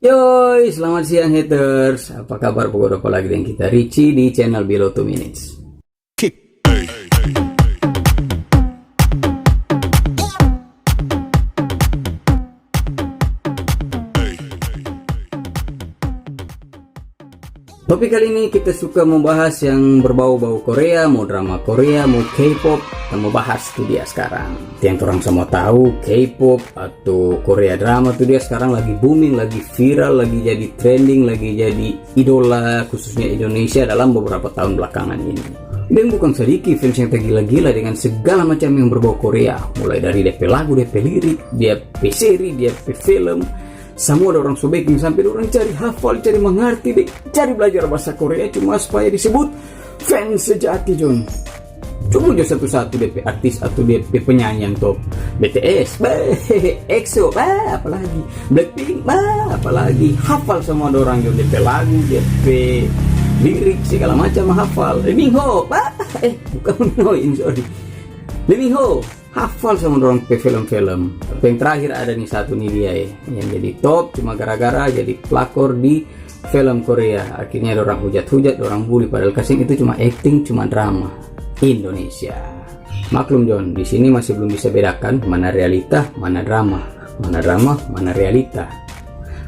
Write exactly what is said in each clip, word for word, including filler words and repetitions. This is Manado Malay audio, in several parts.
Yoi, selamat siang haters. Apa kabar? Pokok apa lagi dengan kita Richie di channel Below two Minutes. Topik kali ini kita suka membahas yang berbau-bau Korea, mau drama Korea, mau K-pop, kita mau bahas tu dia sekarang. Yang orang semua tahu, K-pop atau Korea drama tu dia sekarang lagi booming, lagi viral, lagi jadi trending, lagi jadi idola, khususnya Indonesia dalam beberapa tahun belakangan ini. Dan bukan sedikit fans yang tergila-gila dengan segala macam yang berbau Korea, mulai dari depe lagu, depe lirik, depe seri, depe film, semua ada orang so beking sampe orang cari hafal, cari mengerti deh, cari belajar bahasa Korea cuma supaya disebut fans sejati, John. Coba jo satu-satu depe artis atau depe penyanyi yang top. B T S, bah, EXO, bah, apalagi Blackpink, bah, apalagi hafal semua orang jo depe lagu, depe lirik, segala macam hafal. Lee Min Ho, bah, eh, bukan Lee Min Ho, sorry. Lee Min Ho, hafal sama dorang pe film-film. Tapi yang terakhir ada nih satu nih dia ya, yang jadi top cuma gara-gara jadi pelakor di film Korea. Akhirnya dorang hujat-hujat, dorang bully, padahal kasing itu cuma acting, cuma drama Indonesia. Maklum John, di sini masih belum bisa bedakan mana realita, mana drama, mana drama, mana realita.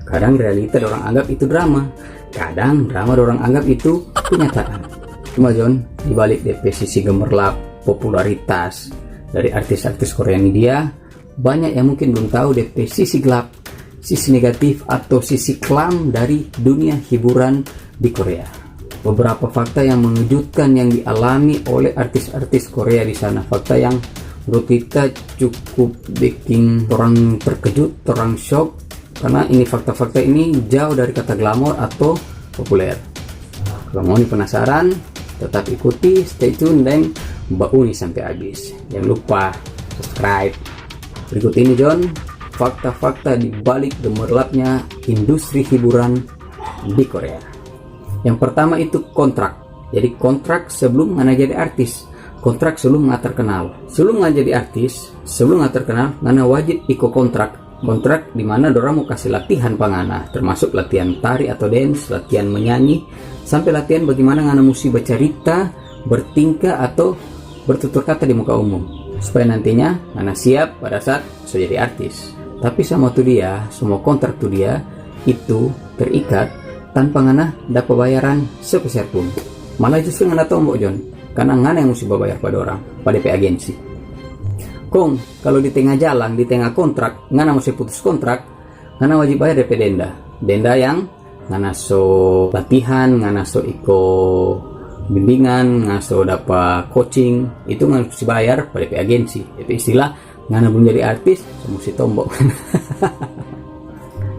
Kadang realita dorang anggap itu drama, kadang drama dorang anggap itu kenyataan. Cuma John, di balik depe sisi gemerlap popularitas dari artis-artis Korea ini dia, banyak yang mungkin belum tahu depe sisi gelap, sisi negatif atau sisi kelam dari dunia hiburan di Korea. Beberapa fakta yang mengejutkan yang dialami oleh artis-artis Korea di sana. Fakta yang menurut kita cukup bikin orang terkejut, orang shock, karena ini fakta-fakta ini jauh dari kata glamor atau populer. Kalau mau ni penasaran, tetap ikuti, stay tune, dan bauni sampe abis. Jangan lupa subscribe. Berikut ini, John, fakta-fakta di balik gemerlapnya industri hiburan di Korea. Yang pertama itu kontrak. Jadi kontrak sebelum ngana jadi artis, kontrak sebelum ngana terkenal. Sebelum ngana jadi artis, sebelum ngana terkenal, ngana wajib iko kontrak. Kontrak di mana dorang mo kase latihan pa ngana, termasuk latihan tari atau dance, latihan menyanyi, sampe latihan bagimana ngana musti bacarita, bertingkah, atau bertutur kata di muka umum, supaya nantinya ngana siap pada saat so jadi artis. Tapi sama tu dia, semua kontrak tu dia itu terikat tanpa ngana dapa bayaran sepeser pun. Malah justru ngana tombok, John, karena ngana yang musti babayar pa dorang, pa depe agensi. Kong, kalu di tenga jalang, di tenga kontrak, ngana musti putus kontrak, ngana wajib bayar depe denda. Denda yang ngana so latihan, ngana so iko bimbingan, ngana so dapa coaching, itu ngana musti bayar pa depe agensi. Depe istilah, ngana belum jadi artis, so musti tombok.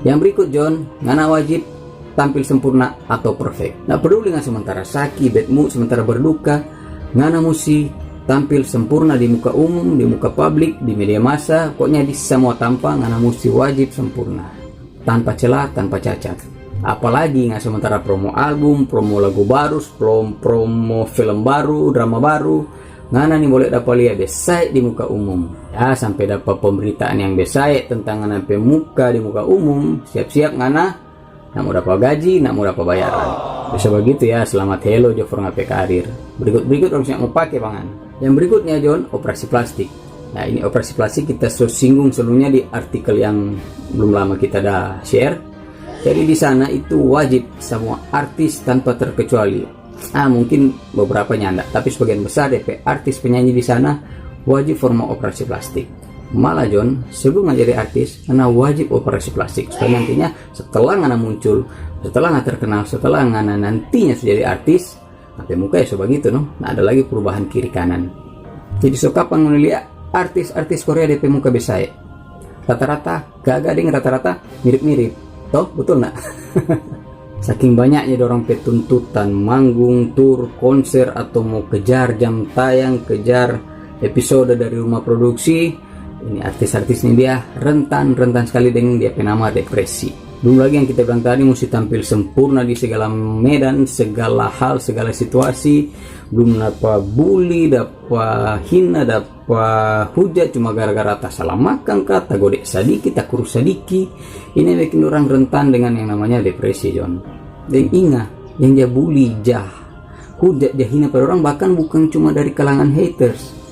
Yang berikut, John, ngana wajib tampil sempurna atau perfect. Nda peduli ngana sementara saki, bad mood, sementara berduka, ngana musti tampil sempurna di muka umum, di muka publik, di media massa, pokoknya di semua tampa ngana musti wajib sempurna. Tanpa celah, tanpa cacat. Apalagi ngana sementara promo album, promo lagu baru, prom-, promo film baru, drama baru, ngana ni bole dapa lia besae di muka umum. Ya, sampe dapa pemberitaan yang besae tentang ngana pe muka di muka umum, siap-siap ngana nda mo dapa gaji, nda mo dapa bayaran. Bisa bagitu ya, selamat hello jo for ngana pe karir. Berikut-berikut orang siap mo pake pa ngana. Yang berikutnya, John, operasi plastik. Nah, ini operasi plastik kita so singgung sebelumnya di artikel yang belum lama kita da share. Jadi di sana itu wajib semua artis tanpa terkecuali. Ah, mungkin beberapa nyanda, tapi sebagian besar depe artis penyanyi di sana wajib for mo operasi plastik. Malah, John, sebelum ngana jadi artis, ngana wajib operasi plastik. Supaya nantinya setelah ngana muncul, setelah ngana terkenal, setelah ngana nantinya so jadi artis, ngana pe muka ya so bagitu, no? Nda ada lagi perubahan kiri kanan. Jadi so kapan ngoni lia artis-artis Korea depe muka besae? Rata-rata gaga deng rata-rata mirip-mirip. Toh, betul nda? Saking banyaknya dorang pe tuntutan, manggung, tur, konser, atau mo kejar jam tayang, kejar episode dari rumah produksi, ini artis-artis ni dia rentan, rentan skali deng dia pe nama depresi. Belum lagi yang kita bilang tadi, mesti tampil sempurna di segala medan, segala hal, segala situasi. Belum dapa bully, dapa hina, dapa hujat cuma gara-gara ta salah makang ka, ta gode sadiki, ta kurus sadiki. Ini yang bikin orang rentan dengan yang namanya depresi, John. Dan inga, yang ja bully, ja hujat, ja hina pa dorang, bahkan bukan cuma dari kalangan haters.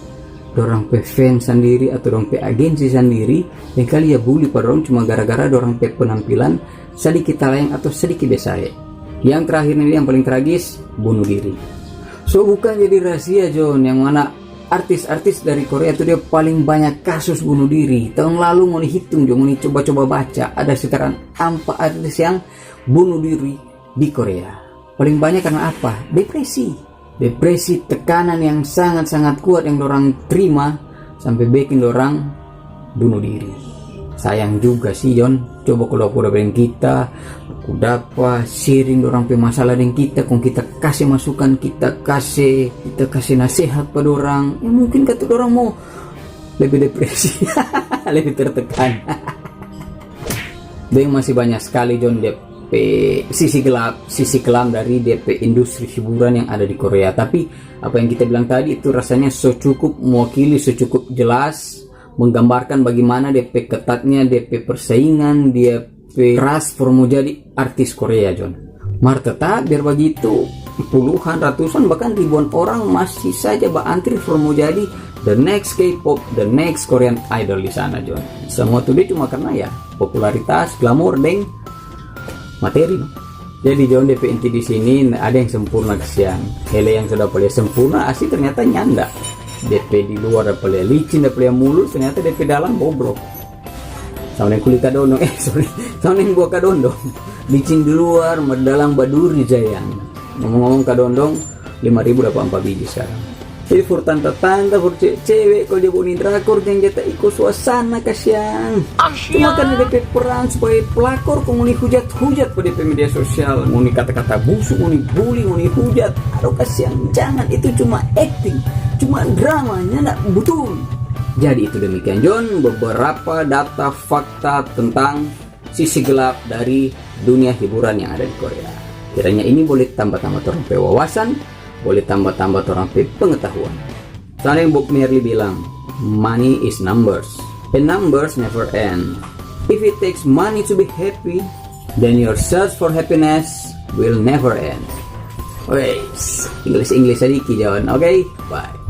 Dorang pe fans sandiri atau dorang pe agensi sandiri, yang kali ja bully pa dorang cuma gara-gara dorang pe penampilan sadiki talayang atau sadiki besae. Yang terakhir ini yang paling tragis, bunuh diri. So, bukan jadi rahasia, John, yang mana artis-artis dari Korea tu dia paling banyak kasus bunuh diri. Tahun lalu ngoni hitung jo, ngoni coba-coba baca, ada sekitaran ampa artis yang bunuh diri di Korea. Paling banyak karena apa? Depresi. Depresi, tekanan yang sangat-sangat kuat yang dorang terima sampe bekin dorang bunuh diri. Sayang juga sih, John. Coba kalo aku dapa deng kita, aku dapa sharing dorang pe masalah deng kita, kong kita kase masukan, kita kase, kita kase nasehat pa dorang. Ya mungkin kata dorang mo lebe depresi, lebe tertekan. Deng masih banyak skali, John, dia pe sisi gelap, sisi kelam dari dia pe industri hiburan yang ada di Korea. Tapi apa yang kita bilang tadi itu rasanya so cukup mewakili, so cukup jelas menggambarkan bagaimana dia pe ketatnya, dia pe persaingan, dia pe keras for mo jadi artis Korea, John. Mar tetap biar bagitu, puluhan, ratusan, bahkan ribuan orang masih saja baantri for mo jadi the next K-pop, the next Korean Idol di sana, John. Semua tu dia cuma karena ya popularitas, glamor, deng materi, no? Jadi, John, depe inti di sini, ada yang sempurna, kasiang. Hele yang sudah paling sempurna, asli ternyata nyanda. Depe di luar dapa lia licin, dapa lia mulus, ternyata depe dalam bobrok. Sama deng kulit kadondong, eh, sorry, sama deng buah kadondong. Licin di luar, mar dalam baduri, sayang. Ngomong-ngomong kadondong, lima ribu dapa ampa biji sekarang. Jadi for tanta-tanta, for cewe-cewe, kalo dia boni drakor, jang ja ta iko suasana, kasiang. Cuma karna depe peran sebagai pelakor, kong ngoni hujat-hujat pa depe media sosial. Ngoni kata-kata busuk, ngoni bully, ngoni hujat. Aduh, kasiang, jangan, itu cuma acting, cuma drama, nyanda butul. Jadi itu demikian, John, beberapa data fakta tentang sisi gelap dari dunia hiburan yang ada di Korea. Kiranya ini boleh tambah-tambah torang pe wawasan, boleh tambah-tambah torang pe pengetahuan. Soalnya Bob Marley bilang, "Money is numbers, and numbers never end. If it takes money to be happy, then your search for happiness will never end." Wes, Inggris-Inggris sadiki, John. Oke, bye.